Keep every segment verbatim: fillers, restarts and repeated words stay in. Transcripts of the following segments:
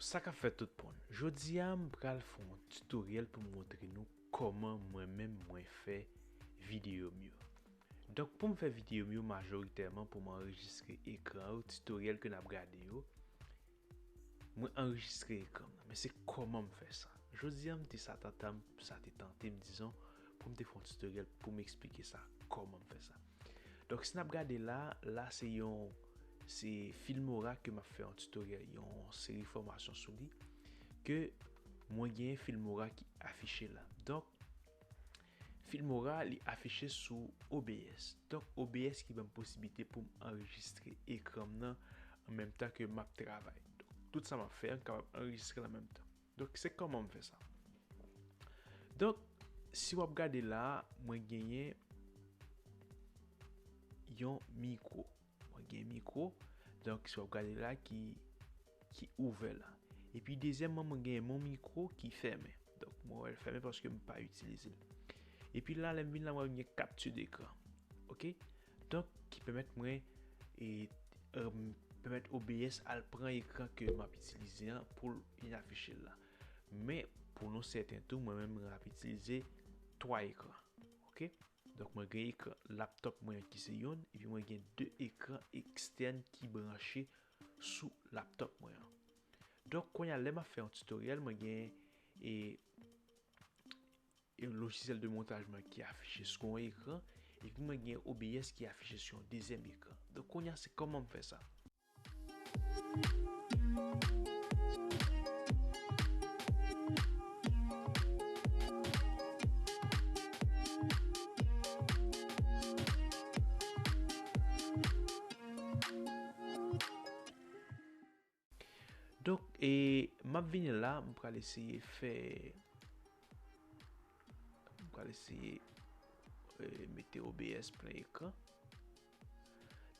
Sa k ap fèt tout moun. Jodi a, m pral fè yon tutoriel pou m montre nou kòman mwen menm mwen fè videyo m yo. Donk, pou m fè videyo m yo, majoritèman pou m anrejistre ekran yo, tutoriel ke n ap gade yo, mwen anrejistre ekran m nan. Men se kòman m fè sa. Jodi a, m te sa tanta m, sa te tante m, dizon, pou m te fè yon tutoriel pou m eksplike sa, kòman m fè sa. Donk, si n ap gade la, la se yon, se Filmora ke m ap fè yon tutoriel, yon seri fòmasyon sou li, ke mwen genyen Filmora ki afiche la. Donk, Filmora, li afiche sou O B S. Donk, O B S ki ban m posiblite pou m anrejistre ekran m nan an menm tan ke m ap travay. Donk, tout sa m ap fè an kapab anrejistre l an menm tan. Donk, se kòman m fè sa. Donk, si w ap gade la, mwen genyen yon mikwo. Mwen gen mikwo. Donk, si w ap gade la ki, ki ouvè la. Epi, dezyèmman, mwen gen mon mikwo ki fèmen. Donk, mwen wè l fèmen paske m pa itilize l. Epi la, lè m vin la, mwen gen kapti dekran. Oke? Donk, ki pèmèt mwen, e, e, pèmèt O B S al pran ekran ke m ap itilize an pou l vin afiche l la. Men, pou nou sèten tou, mwen menm, mwen ap itilize twa ekran. Oke? Donk, mwen gen ekran laptop mwen an ki se youn, epi mwen gen de ekran ekstèn ki branche sou laptop mwen an. Donk, kounye a, lè m ap fè yon tutoriel, mwen gen, e, e, lojisyèl de montaj mwen ki afiche sou yon ekran, epi mwen gen O B S ki afiche sou yon dezyèm ekran. Donk, kounye a, se kòman m fè sa. Donk, e, m ap vini la, m pral eseye fè, m pral eseye, e, mete O B S plen ekran.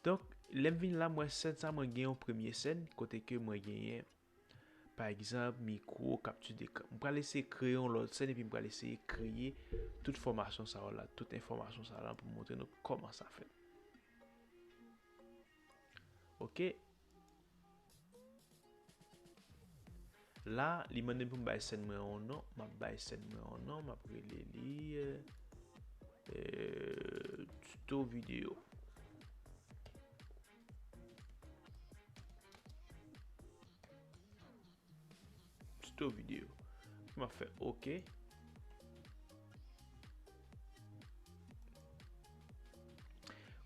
Donk, lè m vin la, mwen sèn sa, mwen gen yon premye sèn, kote ke mwen genyen, pa egzanp, mikwo, kapti dekran. M pral eseye kreye yon lòt sèn, epi m pral eseye kreye tout fòmasyon sa yo la, tout enfòmasyon sa yo la, pou m montre nou kòman sa fèt. Oke. La, li mande m pou m bay sèn mwen yon non. M ap bay sèn mwen yon non. M ap rele li, e, e, tuto videyo. Tuto videyo. M ap fè oke.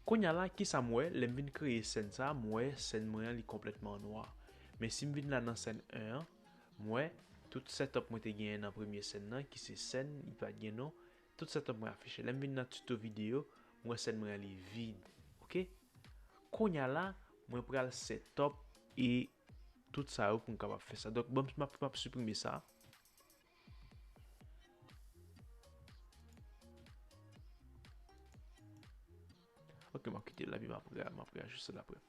Kounye a la, kisa m wè? Lè m vin kreye sèn sa, m wè sèn mwen an li konplètman nwa. Men si m vin la nan sèn en an, m wè tout setup mwen te genyen nan premye sèn nan, ki se sèn, li pa t gen non, tout setup mwen afiche. Lè m vin nan tuto videyo, m wè sèn mwen an li vid. Oke? Kounye a la, mwen pral setup e tout sa yo pou m kapab fè sa. Donk, bon, m ap, m ap siprime sa. Ok, m ap kite l la, epi m ap re-, m ap reajuste l apre.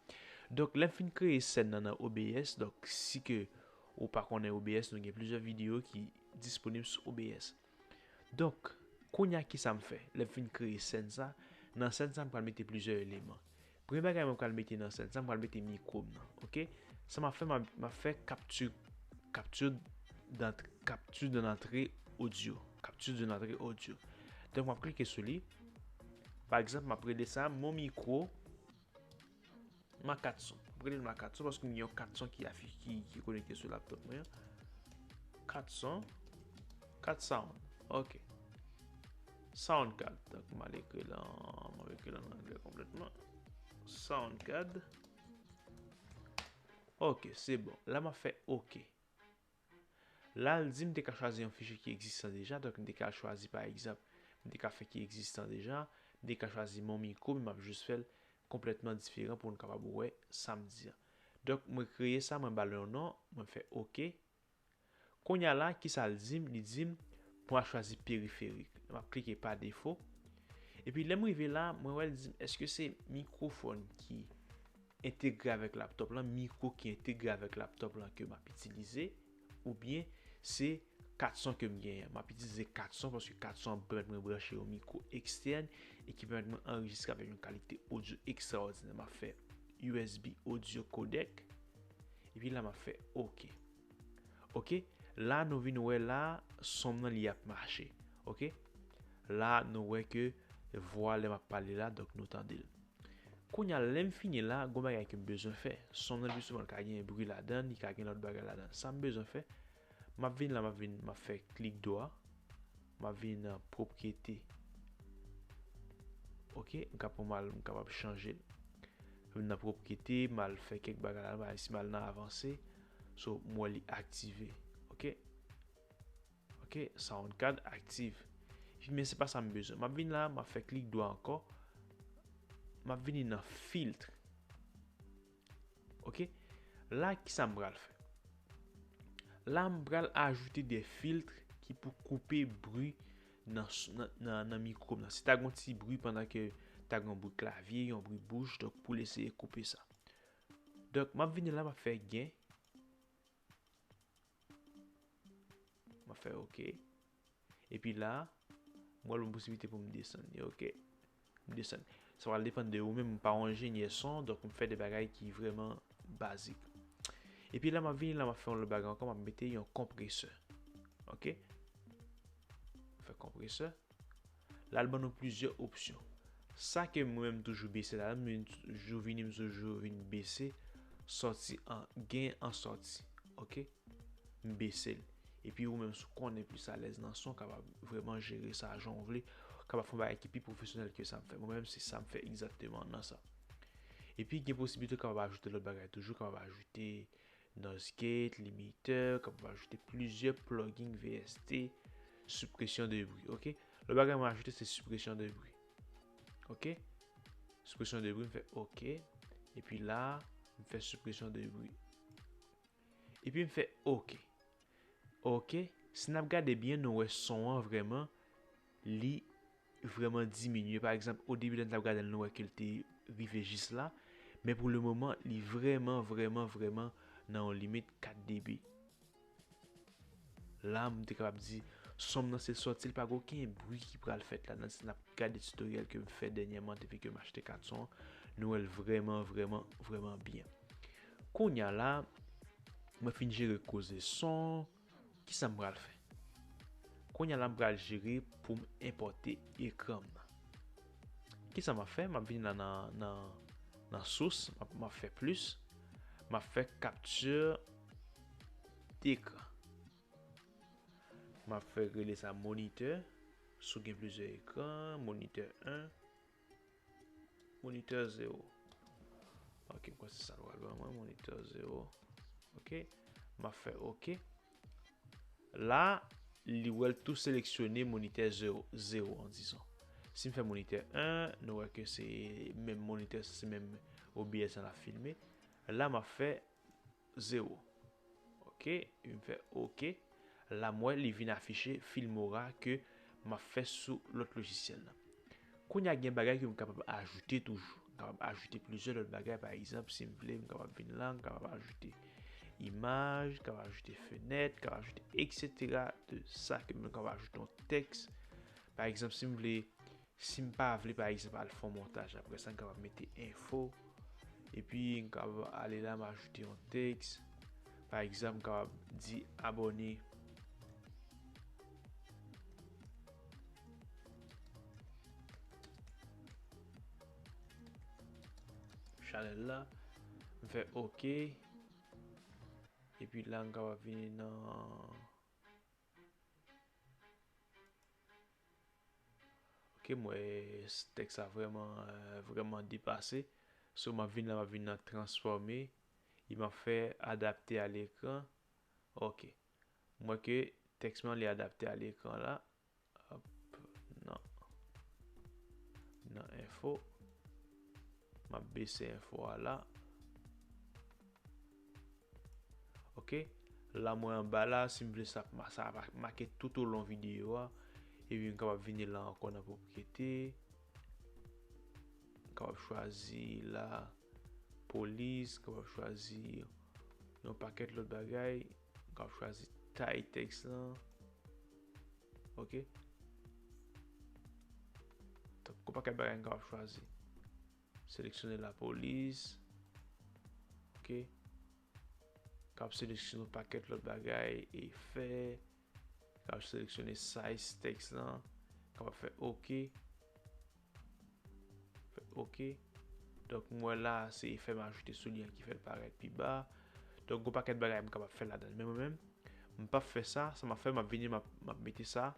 Donk, lè m fin kreye sèn nan nan O B S, donk, si ke ou pa konnen O B S, nou gen plizyè videyo ki disponib sou O B S. Donk, kounye a, kisa m fè? Lè m fin kreye sèn sa, nan sèn sa, m pral mete plizyè eleman. Premye bagay mwen pral mete nan sèn sa, m pral mete mikwo m nan, oke? Sa m ap fè, m ap, m ap fè capture, capture d'ent-, capture d'un entrée audio. Capture d'un entrée audio. Donk, m ap klike sou li. Pa egzanp, m ap rele sa mon micro Makatson. M ap rele l Makatson paske m gen yon katson ki afi-, ki, ki konekte sou laptop mwen an. Katson. Kat sound. Ok. Sound card. Donk, m al ekri l an, m al ekri l an anglè konplètman. Sound card. Ok, se bon. La, m ap fè ok. La, l di m te ka chwazi yon fichye ki egzistan deja, donk m te ka chwazi, pa egzanp, m te ka fè ki egzistan deja, m te ka chwazi mon micro, men m ap jis fè l konplètman diferan pou nou kapab wè sa m di a. Donk, mwen kreye sa, mwen ba l yon non, mwen fè ok. Kounye a la, kisa l di m? Li di m pou mwen chwazi periferik. M ap klike pa defo. Epi lè m rive la, mwen wè l di m, èske se mikwofòn ki entegre avèk laptop lan, mikwo ki entegre avèk laptop lan ke m ap itilize, oubyen se katson ke m genyen. M ap itilize katson paske katson an pèmèt mwen branche yon mikwo ekstèn e ki pèmèt mwen anrejistre avèk yon kalite odyo ekstraòdinè. M ap fè U S B audio codec. Epi la, m ap fè ok. Ok, la nou vin wè la, son m nan li ap mache. Ok, la nou wè ke vwa lè m ap pale la, donk nou tande l. Kounye a, lè m fini la, gon bagay ke m bezwen fè. Son m nan, pi souvan, l ka gen bri ladan l, li ka gen lòt bagay ladan l. Sa m bezwen fè, m ap vin la, m ap vin, m ap fè klik dwa, m ap vin nan pwopriyete. Ok, m ka pran m al, m kapab chanje l. M vin nan pwopriyete, m al fè kèk bagay la, m al, si m al nan avanse, so, m wè li aktive. Ok? Ok, sound card active. Epi, men se pa sa m bezwen. M ap vin la, m ap fè klik dwa ankò. M ap vini nan filtre. Ok? La, ki sa m pral fè? La, m pral ajoute de filtre ki pou koupe bri nan, s- nan, nan, nan mikwo m nan. Si ta gon ti bri pandan ke ta gon bri klavye, yon bri bouch, donk pou l eseye koupe sa. Donk, m ap vini la, m ap fè gen. M ap fè ok. Epi la, m pral ban m posiblite pou m desann li, ok? M desann. Sa pral depann de ou menm, m pa yon enjenyè son, donk m fè de bagay ki vrèman bazik. Epi la, m ap vini la, m ap fè yon lòt bagay ankò, m ap mete yon konpresè. Ok? M fè konpresè. La, l ban nou plizyè opsyon. Sa ke mwen menm m toujou bese la, m toujou vini, m toujou vin bese, sòti an, gen an sòti. Ok? M bese l. Epi ou menm, si w konnen plis alèz nan son, w kapab vrèman jere sa jan w vle. W kapab fè yon bagay ki pi pwofesyonèl ke sa m fè. Mwen menm, se sa m fè egzakteman nan sa. Epi gen posiblite w kapab ajoute lòt bagay toujou, w kapab ajoute noise gate, limiter, w kapab ajoute plizyè plugin V S T, sipresyon de bri, ok? Lòt bagay mwen ajoute se sipresyon de bri. Ok? Sipresyon de bri, m fè ok. Epi la, m fè sipresyon de bri. Epi m fè ok. Ok, si n ap gade byen, nou wè son an vrèman, li vrèman diminye. Pa egzanp, o debi lè n t ap gade l, nou wè ke l te rive jis la. Men pou le moman, li vrèman, vrèman, vrèman nan yon limit kat debi. La, m te kapab di, son m nan se sòti, l pa gen okenn bri ki pral fèt ladan. Si n ap gade tutorial ke m fè dènyèman, depi ke m achte kat son an, nou wè l vrèman, vrèman, vrèman byen. Kounye a la, mwen fin jere koze son, ki sa m pral fè? Kounye a la, m pral jere pou m enpòte ekran m nan. Ki sa m ap fè? M ap vin la nan, nan, nan sous, m ap, m ap fè plis, m ap fè capture d'écran. M ap fè rele sa monitè, si w gen plizyè ekran, monitè en, monitè zewo. Ok, m kwè se sa l pral ban mwen, monitè zewo. Ok, m ap fè ok. La, li wè l tou seleksyone monitè zewo, zewo an dizon. Si m fè monitè en, nou wè ke se menm monitè, se menm O B S lan l ap filme. La, m ap fè zewo. Ok, epi m fè ok. La, m wè li vin afiche Filmora ke m ap fè sou lòt lojisyèl lan. Kounye a, gen bagay ke m kapab ajoute toujou. M kapab ajoute plizyè lòt bagay. Pa egzanp, si m vle, m kapab vin la, m kapab ajoute imaj, m kapab ajoute fenèt, m kapab ajoute etsetera de sa ke m kapab ajoute yon tèks. Pa egzanp, si m vle, si m pa vle, pa egzanp, al fè yon montaj, apre sa, m kapab mete enfo. Epi, m kapab ale la, m ajoute yon tèks. Pa egzanp, m kapab di abòne. Chanèl la. M fè ok. Epi la, m kapab vini nan Ok, m wè s- tèks la vrèman, euh, vrèman depase. So, m ap vin la, m ap vin nan transfòme. E m ap fè adapte a lekran. Ok. M wè ke tèks mwen li adapte a lekran la. Hop, nan, nan enfo. M ap bese enfo a la. Ok. La mwen anba la, si m vle sa, ma- sa ap make tout olon videyo a. Epi m kapab vini la ankò nan pwopriyete. M kapab chwazi la polis, m kapab chwazi yon pakèt lòt bagay. M kapab chwazi tay tèks lan. Ok. Donk, gon pakèt bagay m kapab chwazi. Seleksyone lapolis. Ok. Kapab seleksyone yon pakèt lòt bagay, efè, kapab seleksyone size tèks lan, kapab fè oke, fè oke. Donk, m wè la, se efè m ajoute sou li an ki fè l parèt pi ba. Donk, gon pakèt bagay m kapab fè ladan l. Men mwen menm, m p ap fè sa, sa m ap fè, m ap vini, m ap, m ap mete sa,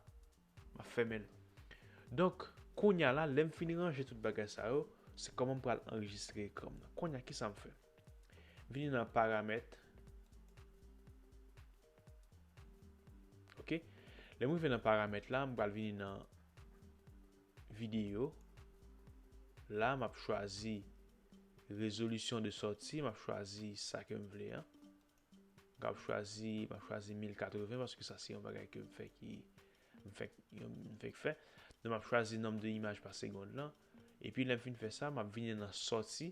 m ap fèmen l. Donk, kounye a la, lè m fin ranje tout bagay sa yo, se kòman m pral anrejistre ekran m nan. Kounye a, ki sa m fè? Vini nan paramèt. Oke? Lè m rive nan paramèt la, m pral vini nan videyo. La, m ap chwazi rezolisyon de sòti, m ap chwazi sa ke m vle an. M ap chwazi, m ap chwazi mil katreven paske sa se yon bagay ke m fè ki, m fèk, m fèk fè. Donk, m ap chwazi nonb de imaj pa segond lan. Epi, lè m fin fè sa, m ap vini nan sòti.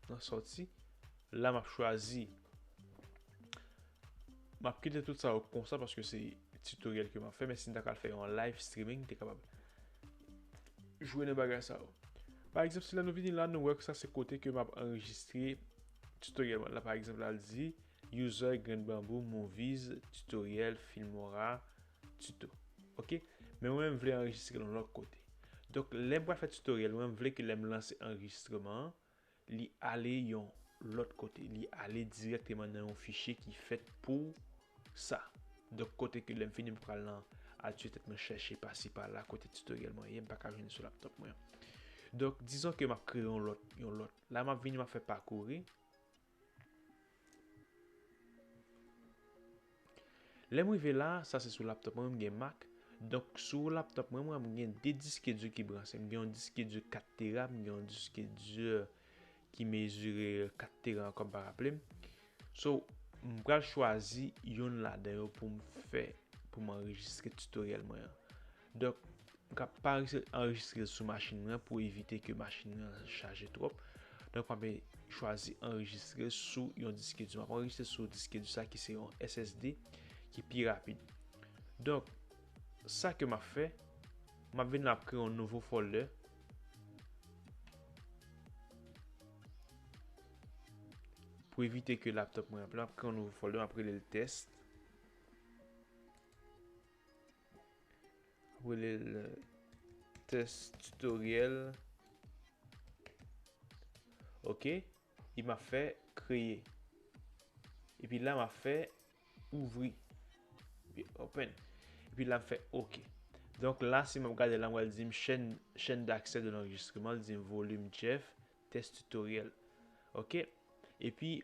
Nan sòti. La, m ap chwazi. M ap kite tout sa yo konsa paske se tutoriel ke m ap fè, men si m ta ka fè yon live streaming, m te kapab jwe nan bagay sa yo. Pa egzanp, si la nou vini la, nou wè ke sa se kote ke m ap anrejistre tutoriel mwen la. Pa egzanp, la l di user Grenn Banbou, movies, tutoriel, Filmora, tuto. Oke? Men mwen, m vle anrejistre l yon lòt kote. Donk, lè m pral fè tutoriel, mwen, m vle ke lè m lanse anrejistreman an, li ale yon lòt kote. Li ale dirèkteman nan yon fichye ki fèt pou sa. Donk, kote ke lè m fini, m pral nan al tiye tèt mwen chèche pasi pala, kote tutoriel mwen ye, m pa ka jwenn sou laptop mwen an. Donk, dizon ke m ap kreye yon lòt, yon lòt. La, m ap vini, m ap fè pakouri. Lè m rive la, sa se sou laptop mwen, m gen Mac. Donk, sou laptop mwen, mwen, m gen de diske di ki branche. M gen yon diske di kat tera, m gen yon diske di ki mezire kat tera ankò, m pa raple m. So, m pral chwazi yonn ladan yo pou m fè, pou m anrejistre tutoriel mwen an. Donk, m ka pa anrejistre l sou machin mwen pou evite ke machin mwen chaje twòp. Donk, m ap chwazi anrejistre sou yon diske di. M ap anrejistre sou diske di sa ki se yon S S D ki pi rapid. Donk, sa ke m ap fè, m ap vin la, m ap kreye yon nouvo folder pou evite ke laptop mwen ap, m ap kreye yon nouvo folder, m ap rele l test. Rele l test tutoriel. Oke. E m ap fè kreye. Epi la, m ap fè ouvri. Epi open. Epi la, m fè oke. Donk la, si m ap gade la, m wè l di m chaîne, chaîne d'accès de l'enregistrement, l di m volume Jeff, test tutoriel. Oke. Epi,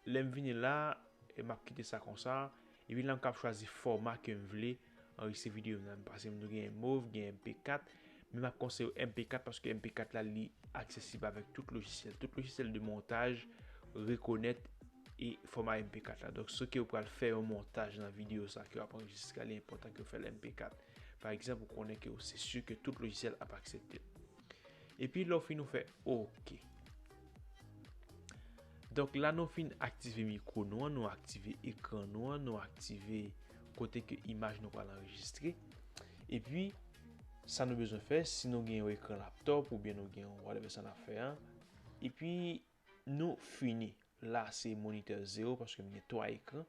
lè m vini la, e m ap kite sa konsa. Epi la, m kab chwazi fòma ke m vle anrejistre videyo m nan. Paske nou gen mov, gen M P kat, men m ap konseye w M P kat paske M P kat la, li aksesib avèk tout lojisyèl. Tout lojisyèl de montaj rekonèt e fòma M P kat la. Donk, si ke w pral fè yon montaj nan videyo sa ke w ap anrejistre a, li enpòtan ke w fè l M P kat. Pa egzanp, ou konnen ke w, se si ke tout lojisyèl ap aksepte l. Epi lè w fin, ou fè oke. Donk la, nou fin aktive mikwo nou an, nou aktive ekran nou an, nou aktive kote ke imaj nou pral anrejistre. Epi, sa nou bezwen fè, si nou gen yon ekran laptop oubyen nou gen yon whatever sa n ap fè an, epi nou fini. La, se monitè zewo paske m gen twa ekran.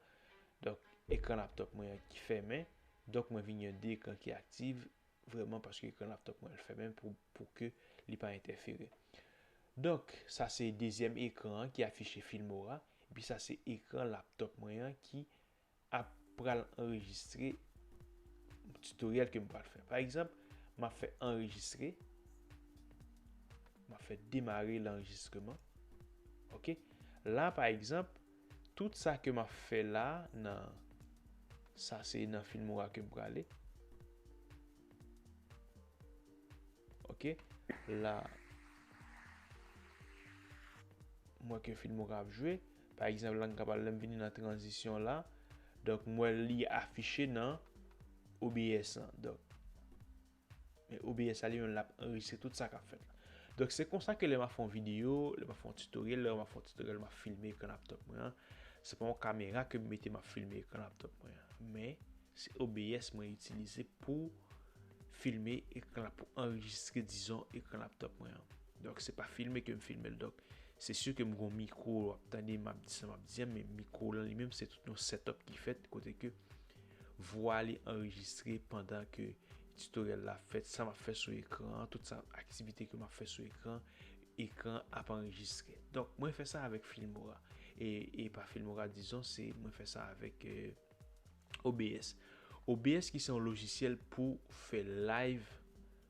Donk, ekran laptop mwen an ki fèmen. Donk, mwen vin gen de ekran ki aktif vrèman paske ekran laptop mwen an fèmen pou, pou ke li pa entèfere. Donk, sa se dezyèm ekran an ki afiche Filmora. Epi sa se ekran laptop mwen an ki ap pral anrejistre tutoriel ke m pral fè. Pa egzanp, m ap fè anrejistre. M ap fè demare lanrejistreman. Oke. La, pa egzanp, tout sa ke m ap fè la, nan, sa se nan Filmora ke m prale. Oke. La, m wè ke Filmora ap jwe. Pa egzanp, la, m kapab, lè m vini nan tranzisyon la, donk, m wè li afiche nan O B S lan. Donk, men O B S la, li menm, l ap anrejistre tout sa k ap fèt la. Donk, se konsa ke lè m ap fè yon videyo, lè m ap fè yon tutoriel, lè m ap fè yon tutoriel, m ap filme ekran laptop mwen an. Se pa yon kamera ke m mete, m ap filme ekran laptop mwen an. Men, se O B S mwen itilize pou filme ekran la, pou anrejistre, dizon, ekran laptop mwen an. Donk, se pa filme ke m filme l. Donk, se si ke m gon mikwo, w ap tande, m ap di sa m ap di an, men mikwo lan li menm, se tout yon setup ki fèt, kote ke vwa li anrejistre pandan ke tutorial la ap fèt, sa m ap fè sou ekran an, tout sa aktivite ke m ap fè sou ekran, ekran ap anrejistre. Donk, mwen fè sa avèk Filmora. E, e pa Filmora, dizon, se mwen fè sa avèk, euh, O B S. O B S ki se yon lojisyèl pou fè live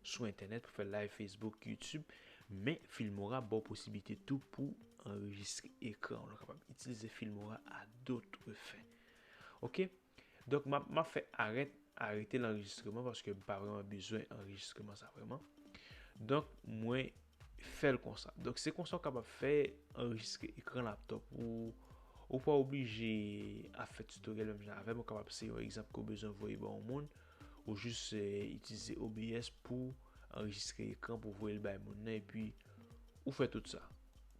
sou entènèt, pou fè live Facebook, YouTube, men Filmora ba w posibilite tou pou anrejistre ekran. Ou kapab itilize Filmora à d'autres fins. Ok? Donk, m ap, m ap fè arèt, arete lanrejistreman paske m pa vrèman bezwen anrejistreman sa vrèman. Donk, mwen fè l konsa. Donk, se konsa w kapab fè anrejistre ekran laptop ou. Ou pa oblije ap fè tutorial menm jan avè m. Ou kapab se yon egzanp ke w bezwen voye ba yon moun. Ou jis, eh, itilize O B S pou anrejistre ekran, pou voye l bay moun nan, epi ou fè tout sa.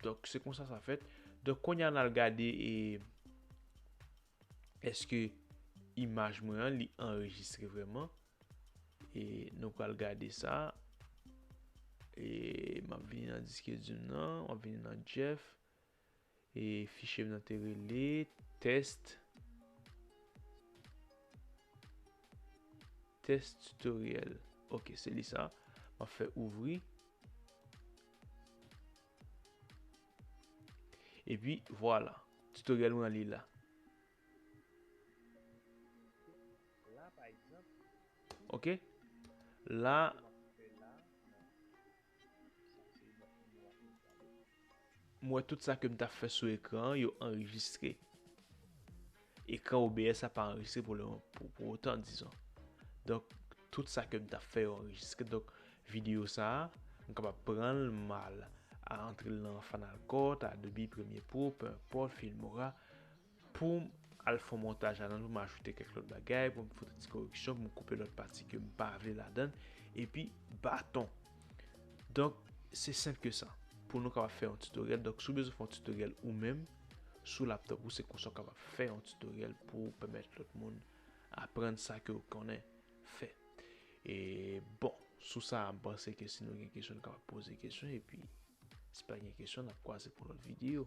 Donk, se konsa sa fèt. Donk, kounye a n al gade, e, èske imaj mwen an, li anrejistre vrèman. E nou pral gade sa. E m ap vini nan diske di m nan, m ap vini nan Jeff. E fichye m nan te rele test, test tutorial. Ok, se li sa. M ap fè ouvri. Epi, vwala. Tutorial mwen an li la. La, pa egzanp, Ok. La, m wè tout sa ke m t ap fè sou ekran an, yo anrejistre. Ekran O B S la pa anrejistre pou le, pou, pou otan, dizon. Donk, tout sa ke m t ap fè yo anrejistre. Donk, videyo sa a, m kapab pran l, m al a antre l nan Final Cut, Adobe Premiere Pro, peu importe, Filmora, pou m al fè montaj ladan, pou m ajoute kèk lòt bagay, pou m fè ti koreksyon, pou m koupe lòt pati ke m pa vle ladan, epi baton. Donk, se senp ke sa. Pou nou kapab fè yon tutorial, donk si w bezwen fè yon tutorial ou menm, sou laptop ou, se konsa w kapab fè yon tutorial pou pèmèt lòt moun aprann sa ke w konnen fè. E bon, sou sa, m panse ke si nou gen kesyon, nou kapab poze kesyon, epi si pa gen kesyon, n ap kwaze pou lòt videyo.